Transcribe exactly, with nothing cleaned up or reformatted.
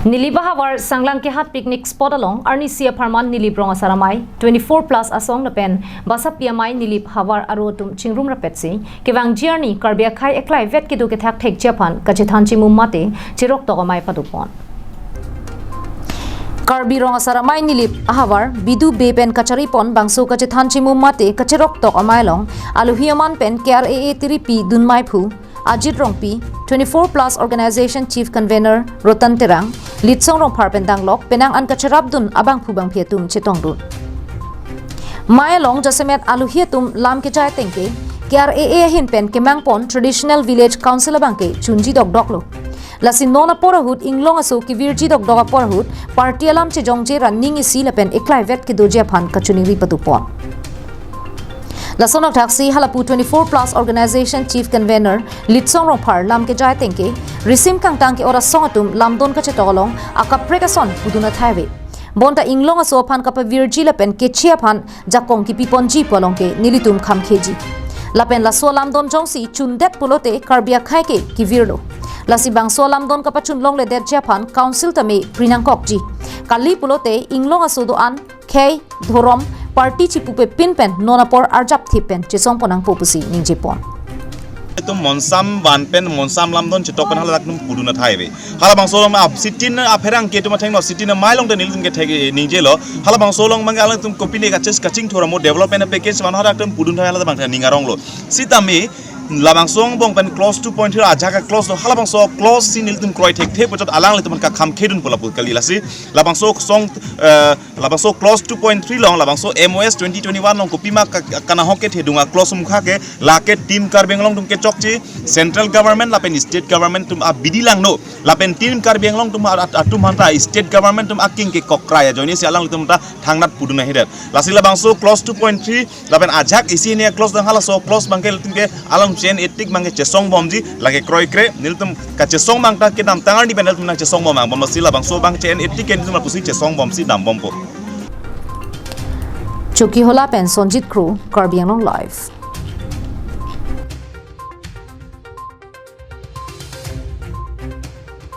Nilip ahavar Sanglang Kehat picnic spot along arnisi apharman Nilip Rong Asar Amei twenty-four plus asong lapen basapi amei Nilip havar aro atum chingrum rapetsi kevangji arni Karbi akhei eklai vet kedo kethak thekji aphan kachethan chimum mate cheroktok amei padopon. Karbi Rong Asar Amei Nilip ahavar Bidu Bey pen kacharipon bangso kachethan chimum mate kacheroktok amei along alohi aman pen K R A A tiripi dunmeiphu Ajit Rongpi, twenty-four plus organization chief convener Rotan Terang, Litsong Rongphar pen danglok penang an kacherapdun abangphu bangphi atum chetongdun. Mei along jasemet alohi atum lam kejai ateng ke K R A A ahin pen kemangpon Traditional Village Council abang ke chunji dokdoklo. Lasi non apor ahut inglong aso kevirji dokdok apor ahut party alam chejongje ra ning isi lapen eklai vet kedoji aphan kachiningri padopon. Lason thaksi halapu twenty-four plus organization chief convener Litsong Rongphar lam kejai ateng ke risim kangtang ke ora song atum lamdon kachetok along akaprek ason pudun athai ave. Bonta inglong aso aphan kapavirji lapen kechi aphan jakong kipiponji pu along ke nelitum khamkheji. Lapen laso lamdon jongsi chundet pulote Karbi akhei ke kevirlo. Lasi bangso lamdon kapachun longledetji aphan council tame pri nangkokji. Kali pulote inglong aso do-an khei dhorom party chipupepin pen non apor arjapthip pen chesongpon nangpo pusi ningjepon. Itum monsam van pen monsam lamdon chetok pen haladak atum pudun athai ave. Halabangso along ap sitin apherang ke itum athengno sitin amei along te nelitum kethek, eh, ningjelo. Halabangso along abang alangtum kopine kaches kachingthur amo development package van haladak atum pudun athai haladak abang ning aronglo. Sitame labangso angbong pen clause two point three ajak a-clause lo, halabangso clause si nelitum kroi thekthe puchot alanglitum kekhamkhedun pu lapu kali. Lasi labangso song, eh, labangso clause two point three along labangso M O S twenty twenty-one along kopima ka-, kanahok kethedung a-clause mukha ke lake Team Karbi Anglong atum kechokche, central government lapen state government atum abidi langno lapen Team Karbi Anglong atum a-, atum aphanta state government atum aking ke kokrai ajoine si alanglitum ta thangnat pudun ahidet. Lasi labangso clause two point three lapen ajak isi hini a-clause dang halaso clause abang ke ilitum ke alam chen etik abang ke chesongbomji lake kroikre nelitum kachesong abang ta kedamtang arni pen nelitum nangchesongbom angbom lasi labangso abang chen etik ke nelitum lapusi chesongbomsi dambompo. Chokihola pen Sonjit Kro, Karbi Anglong Live.